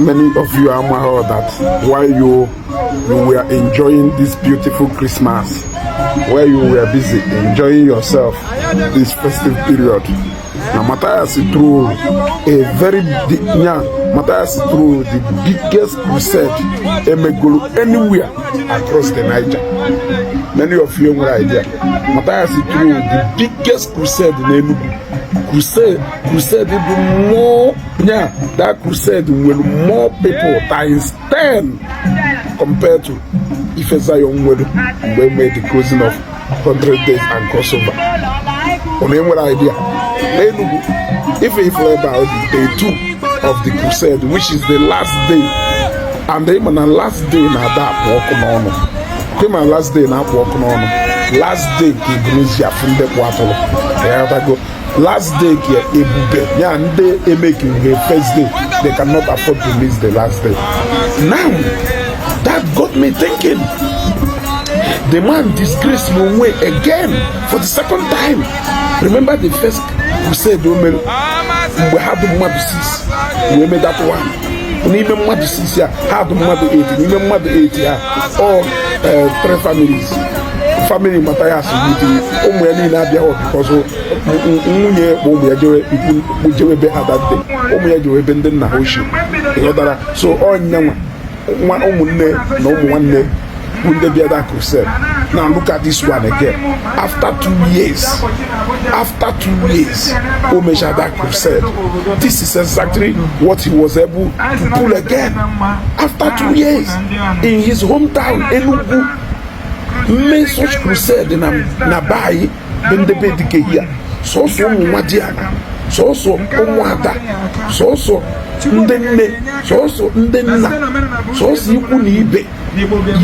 Many of you amaghị that while you were enjoying this beautiful Christmas, where you were busy enjoying yourself this festive period, na Matthias threw a very big, yeah, Matthias threw the biggest crusade emegolu anywhere across the Niger. Many of you nwere idea. Matthias threw the biggest crusade in Enugu. Crusade bụ more, yeah, that crusade nwere more people times 10 compared to ife Zion nwere mgbe e made the closing of 100 days and crossover. Unu enwere idea? N'Enugu, ife ifuru ebe a dị day two of the crusade, which is the last day, and ịma na last day na-ada akpụ ọkụ n'ọnụ. Ịma last day na-akpụ ọkụ n'ọnụ. Last day ka eburu afụ ndị kpụ atụrụ ya. Last day ka ebube ya ndị emeki the first day, they cannot afford to miss the last day. Now that got me thinking, the man disgraced onwe again for the second time. Remember the first crusade o mere mgbe ha dị mmadụ 6 wee mee that one. N'ime mmadụ 6 ya, ha dị mmadụ 8. N'ime mmadụ 8 ya, all three families, family Matthias butere ụmụ ya niile abịaghị because nwunye kpọ ụmụ ya jewe ikwu, jewe ebe ha that day. Ụmụ ya jewe ebe ndị nna ha ochie, ịghọtara? So ọnya nwa nwa ụmụnne na ụmụ nwanne bụ ndị bịa that crusade. Now look at this one again. After 2 years, after 2 years o mechara that crusade, this is exactly what he was able to pull again after 2 years in his hometown, Enugu. Mee such crusade na be anyị bụ ndị be dike ya, sọsọ ụmụ nwa di ana, sọsọ ụmụada, sọsọ ndị nne, sọsọ ndị nna, sọsọ ikwu na ibe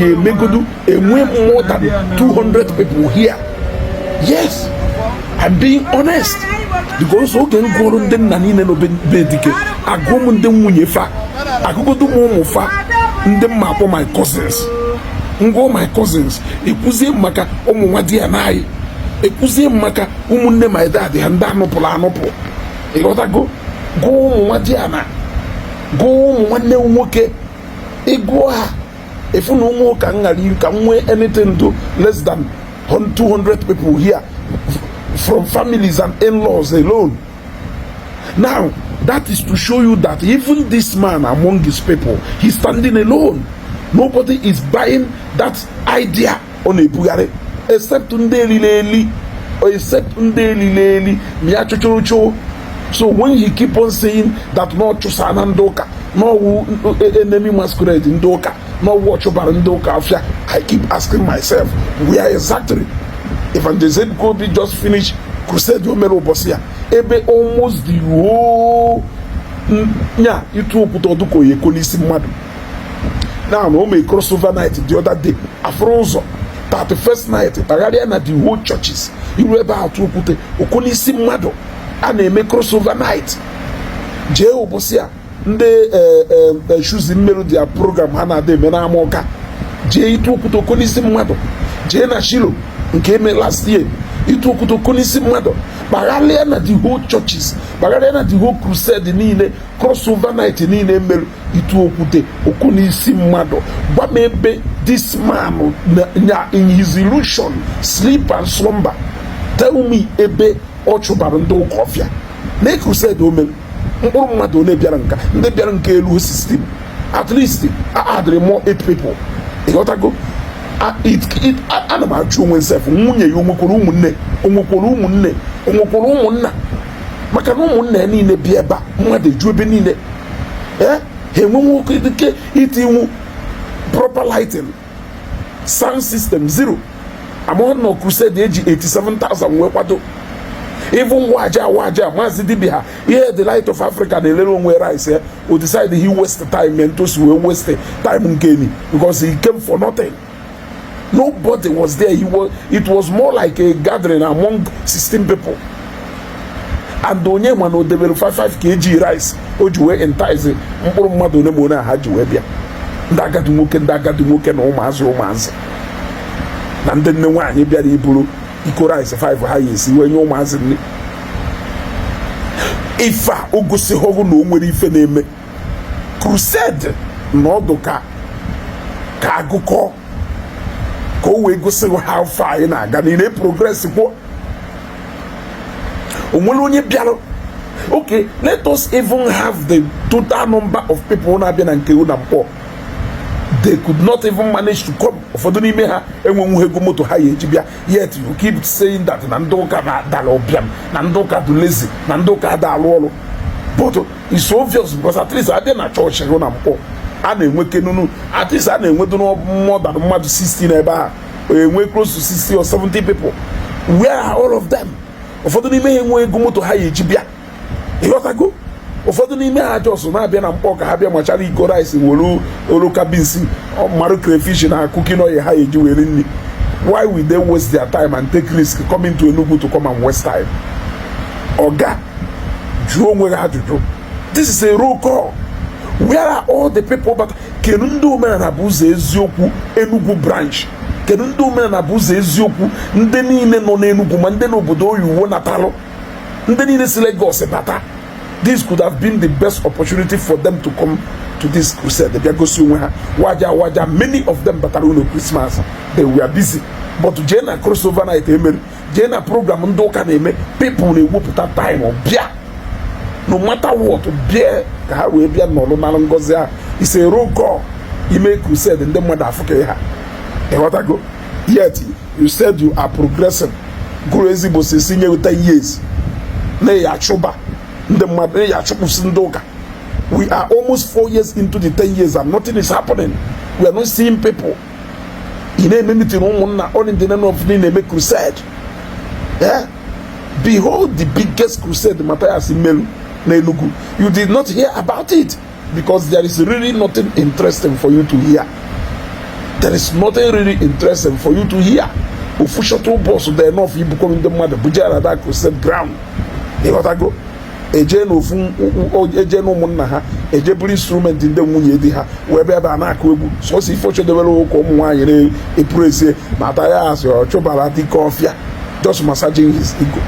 ya emegodu enwe more than 200 people here. Yes, I'm being honest, because oge m gụrụ ndị nna niile nọ be dike, agụọ m ndị nwunye fa, agụgodo m ụmụ fa, ndị mma akpọ my cousins, ngụọ my cousins, ekwuzie m maka ụmụ nwa di ya na anyị, ekwuzie m maka ụmụnne my dad ha ndị anụpụrụ anụpụ, ịghọtago? Gụọ ụmụ nwa di ya na gụọ ụmụ nwanne m nwoke, ịgụọ ha, efu na ụmụ ụka m ghara ka m nwee anything to less than 200 people here from families and in-laws alone. Now that is to show you that even this man, among his people, he's standing alone. Nobody is buying that idea ọ na-ebugharị, except ndị elili eli, except ndị elili eli ma ya chụchụrụchụ. So when he keep on saying that na ọ chụsana ndị ụka, n'ọwụ enemy masquerade ndị ụka, n'ọwụ ọchụbara ndị ụka afịa, I keep asking myself where exactly. Evangelist Ebuka Obi just finish crusade o mere ụbọchị ya, ebe almost the whole nya ịtụ okwute ọdụka oyeko n'isi mmadụ. Now na o mee crossover night the other day, afụrụ ụzọ 31st night kpagharịa na the whole churches, iru ebe a tụ okwute oko n'isi mmadụ. A na-eme crossover night, jee ụbọchị a ndị shuzi mmerụ dia program ha na-ada eme n'ama ụka, jee ịtụ okwute oko n'isi mmadụ. Jee na Shilo nke eme last year, ịtụ okwute oko n'isi mmadụ. Kpagharịa na the whole churches, kpagharịa na the whole crusade niile, crossover night niile merụ, ịtụ okwute oko n'isi mmadụ. Gwa m ebe this man na in his illusion, sleep and slumber, tell me ebe ọ chụbara ndị ụka ọfịa na crusade o mere. Mkpụrụ mmadụ ole bịara nka? Ndị bịara nke elu 16, at least adịrị more 8 people, ịghọtago? Ana m ajụ onwe sef, nwunye ya onwekwara ụmụnne, onwekwara ụmụnne, onwekwara ụmụnna? Maka na ụmụnna ya niile bịa ebe a, mmadụ eju ebe niile. Ee, ha enwe nwoke ike itinwu proper lighting, sound system zero. Amaghị na crusade eji 87,000 wee kwado. Even waja waja maazị dibia ha, ihe the Light of Africa na-elere onwe rice ya, o decide he waste time and tosi wee waste time nke ni, because he came for nothing. Nobody was there. He was it was more like a gathering among 16 people, and onye ma na o debere 55 kg rice o ji wee entice mkpụrụ mmadụ ole ma ole ha ji wee bịa, ndị agadi nwoke, ndị agadi nwoke na ụmụazị, ụmụazị na ndị nne nwaanyị bịara iburu iko rice 5 ha ya esi wee nye ụmụazị nne. Ife a o gosighọgụ na o nwere ife na-eme. Crusade na ọdụ ka agụkọ ka o wee gosi gị how far anyị na-aga na ị na-progress kwuo. O nwere onye bịara? Okay, let us even have the total number of people na-abịa na nke na Nkpọ. They could not even manage to come. Ụfọdụ n'ime ha enwenwughị ego moto ha ya eji bịa. Yet you keep saying that na ndị ụka na-adara ụbịam, na ndị ụka dị lazy, na ndị ụka ada alụ ọrụ. But it's obvious, because at least abịa na chọọchị hụ na Nkpọ, a na-enwe kenunu, at least a na-enwedo more than mmadụ 60 n'ebe a, enwe close to 60 or 70 people. Where are all of them? Ụfọdụ n'ime ha enwe ego moto ha ya eji bịa, ịghọtago? Ụfọdụ n'ime ha just na-abịa na Nkpọ ka ha bịa machara iko rice, were oroka beans, marụ crayfish na cooking oil ha eji were nri. Why will they waste their time and take risk coming to Enugu to come and waste time? Oga, jụọ onwe gị ajụjụ. This is a roll call. Where are all the people? But kedu ndị Omenala Bụ Ụzọ Eziokwu Enugu branch? Kedu ndị Omenala Bụ Ụzọ Eziokwu, ndị niile nọ n'Enugu, ma ndị n'obodo oyiwo natalụ, ndị niile si Lagos bata? This could have been the best opportunity for them to come to this crusade, bịa gosi onwe ha. Waja waja, many of them batara ụlọ Christmas, they were busy. But jee na crossover night emere, jee na program ndị ụka na-eme, people na-ewepụta time bịa, no matter what, bịa ka ha wee bịa nọrọ nara ngọzi ahụ. Ise roll call ime crusade, ndị mmadụ afụ ka ha, ịghọtago? Yet you said you are progressing. Gụrụ ezigbo si nye 10 years na-eyi achụba ndị mmadụ, na-eyi achụpụsị ndị ụka. We are almost 4 years into the 10 years and nothing is happening. We are not seeing people. Ị na-eme meeting ụmụnna all in the name of na-eme crusade. Yeah? Behold the biggest crusade Matthias melu na Enugu. You did not hear about it because there is really nothing interesting for you to hear. There is nothing really interesting for you to hear. Ofu shuttle bus dị enough ibukọrọ ndị mmadụ buje na that crusade ground, ịghọtago? Eje n'ofu, eje na ụmụnna ha, eje buru instrument ndị nwunye di ha wee bịa ebe a na-akụ egwu. Sọsọ ife ochedebere ụka ụmụ nwaanyị na-epuru esie. Matthias ọ chụbara dike ọfịa, just massaging his ego.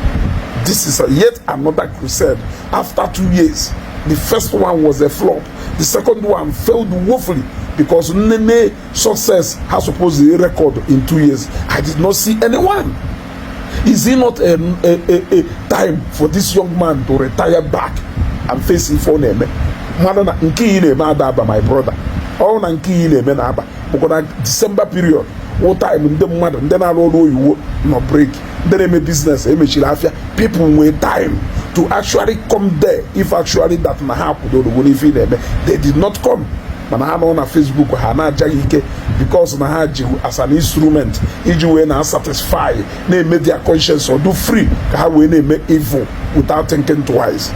This is yet another crusade after 2 years. The first one was a flop. The second one failed woefully, because nnene success has supposed to record in 2 years. I did not see anyone. Is it not a time for this young man to retire back and face ife ọ na-eme? Mmadụ na nke ị na-eme ada aba, my brother. Ọ na nke ị na-eme na-aba bụkwa na December period wụ time ndị mmadụ, ndị na-arụ ọrụ oyiwo nọ break, ndị na-eme business emechiri afịa. People nwee time to actually come there if actually that na ha kwudoro gwụ n'ife ị na-eme. They did not come, mana ha nọ na Facebook, ha na-ajaghị ike because na ha ji as an instrument iji wee na satisfy, na-eme their conscience ọdụ free, ka ha wee na-eme evil without thinking twice,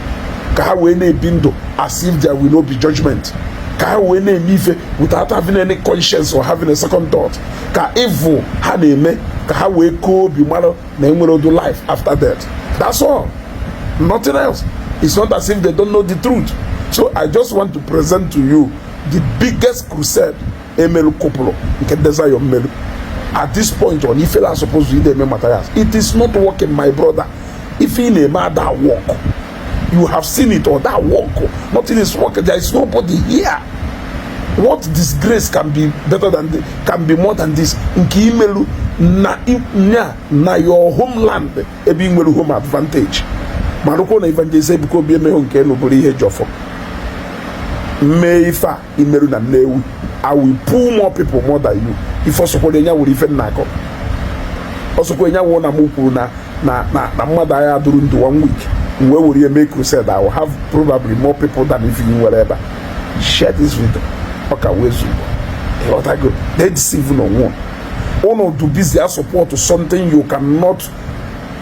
ka ha wee na-ebi ndụ as if there will no be judgment, ka ha wee na-eme ife without having any conscience or having a second thought, ka evil ha na-eme ka ha wee koo obi mara na enwere odu life after death. That's all, nothing else. It's not as if they don't know the truth. So I just want to present to you the biggest crusade emelu kụpụrụ nke ndị Zion melu at this point on ifela suppose to ide eme. Matthias, it is not working, my brother. Ife ị na-eme ada work. You have seen it or that work. Nothing is working. There is nobody here. What disgrace can be better than the, can be more than this? Nke imelu na nya na your homeland, ebe ị nwere home advantage, marụkwa na Evangelist Ebuka Obi emeghị nke nụ bụrụ ihe ji ọfọ mmee ife a imerụ na Nnewi. I will pull more people more than you. Ife ọsọkwara nya wuru ife nna akọ ọsọkwa nya wụ na m kwuru na mmadụ agha duru ndụ one week m wee were ihe mee crusade, I will have probably more people than if you nwere ebe a. Share this video. Ọ ka wee zuo, ịghọtago? They deceive no one. Unu do busy support something you cannot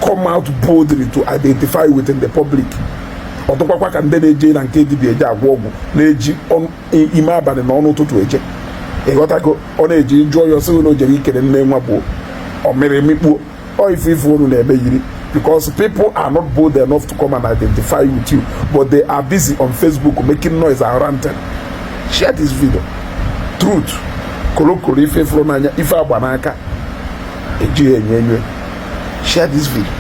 come out boldly to identify within the public. Ọ dịkwakwa ka ndị na-eje na nke dibịa eje agwọ ọgwụ, na-eji ime abalị na ọnụ ụtụtụ eje, ịghọtago? Ọ na-eji jụọ ya ọsị na o jere ikele nne nwa bụ ọ mịrị mikpuo ọ ife ife unu na-eme yiri, because people are not bold enough to come and identify with you, but they are busy on Facebook making noise and ranting. Share this video. Truth korokoro, ife fụrụ n'anya, ife agba n'aka, ejighị enyo enyo. Share this video.